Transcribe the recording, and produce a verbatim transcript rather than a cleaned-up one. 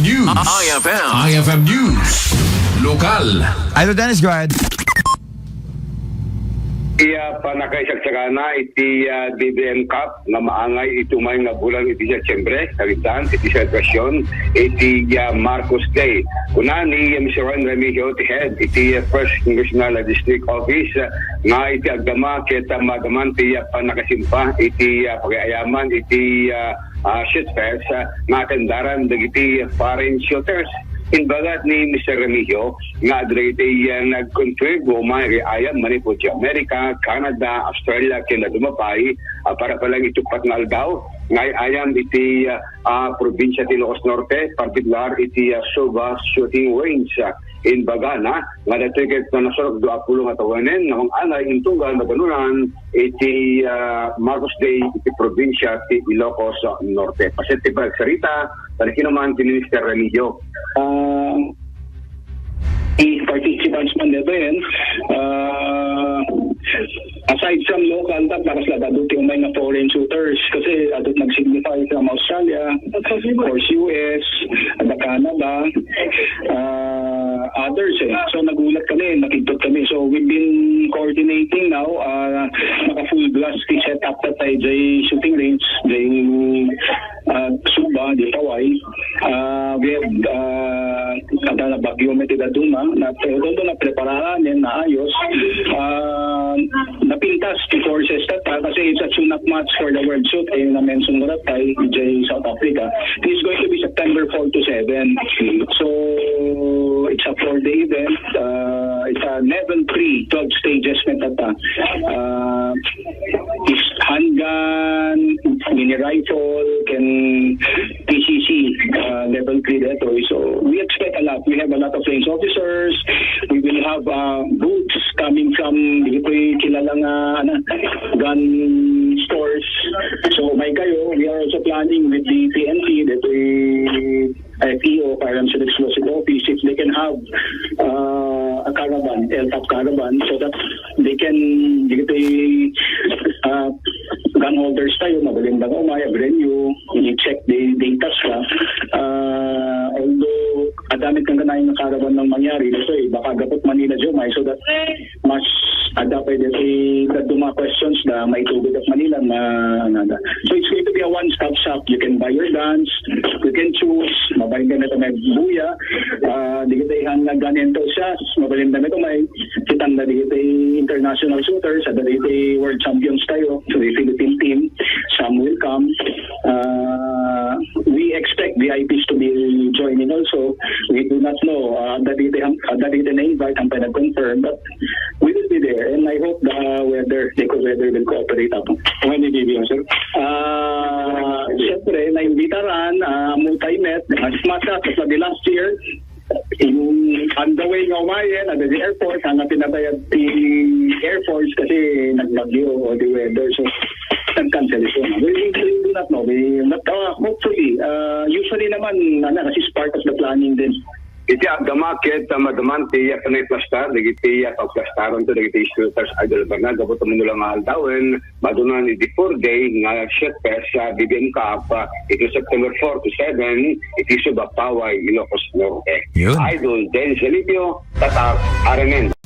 News. I F M. I F M News. Lokal. Idol Dennis, go ahead. Iya pannakaisagsakana iti, ah, B B M Cup nga maangay iti umay nga bulan iti Setyembre, kabitan iti selebrasyon iti, ah, Marcos Day. Kuna ni, ah, Mister Juan Remigio, ti head iti, ah, First Congressional Logistic Office, ah, nga iti agdama ket, ah, madaman ti, ah, pannakasimpa iti, ah, pagayam iti, ah, ah, Shit Fest, ah, nga atendaran dagiti foreign shooters. Imbaga ni Mister Remigio nga adda dagiti, ah, nagkontribu umay iti ayam manipud ti Amerika, Canada, Australia, ken dadduma pay, ah, para pa lang iti uppat nga aldaw nga ay-ayam iti, ah, ah, probinsia ti Ilocos Norte, partikular iti, ah, Suba Shooting Range. Ah, imbagana nga daytoy ket nanasurok dua pulo nga tawenen nga mang-angay iti tunggal madanunan iti, ah, Marcos Day iti probinsia ti Ilocos Norte. Paset ti panagsarita, panakinuman ti Minister Remigio. Ah, the participants man dito yan, ah, aside from local, tapos na dadu ti umay nga foreign shooters kasi adut nag-signify from Australia, of course, U S, the Canada, ah, others eh. So nagulat kami, nakigtot kami. So we've been coordinating now, ah, naka full blast ti setup ta tayo jay shooting range, jay, ah, Suba, jay Paway. Ah, we have, ah, kada na bagyo may tigaduma, na although na preparahan yan, naayos. Ah, napintas ti forces ta, ta, kasi it's a tune-up match for the World Shoot, eh, na-mention ko na tayo, jay South Africa. This is going to be September four to seven. So, it's a four-day event. Uh, it's a level three, twelve stages na tata. Uh, is handgun, mini rifle, ken P C C, uh, level three detoy. So, we expect a lot. We have a lot of range officers. We will have, uh, booths coming from dagitoy kilala nga, ano, gun stores. So, may kayo, we are also planning with the P N P, dagitoy F E O, Firearms and Explosive Office, if they can have, uh, a caravan, L top caravan, so that they can, dagitoy, uh, gun holders tayo, mabalin ba nga umay, avenue, i-check the data sa, uh, although, adamit ng kanayang caravan ng mangyari, so, eh, baka gapot Manila, Jomay, so that mas adda pay dagiti dadduma questions da maitugid at Manila nga, ano da. So it's going to be a one-stop shop. You can buy your guns, you can choose, mabalin kami ito may buya, ah, dagiti han nga gun enthusiast, mabalin kami ito may kitang na dagiti international shooters, at dagiti world champions tayo, so the Philippine team, some will come. Uh, we expect V I Ps to be joining also. We do not know. Uh, dagiti, uh, dagiti na-invite, ang pinag-confirm, but we will be there, and I hope the weather, the good weather will cooperate, Apo. Pwede, Bibi, sir? Ah, siyempre, naimbitaran, ah, multi-met, mas masa, sa the last year, in, on the way nga umayen, at the airport, ang pinabayad the airports kasi nagbagyo o the weather, so, nag-cancel ito. We, we, we do not know. We, but, uh, hopefully, uh, usually naman, ano, kasi it's part of the planning din. Iti agdama ket, ah, madaman ti, ah, panagplastar, dagiti, ah, pagplastaron to, dagiti shelters, Idol Bernard, gapu ta mano lang nga aldawen, madunan iti four day nga Shit Fest sa B B M Cup, ah, iti September four to seven, iti Suba, Paway, Ilocos Norte. Yun. Idol Dennis Galipio, Tatak, R M N.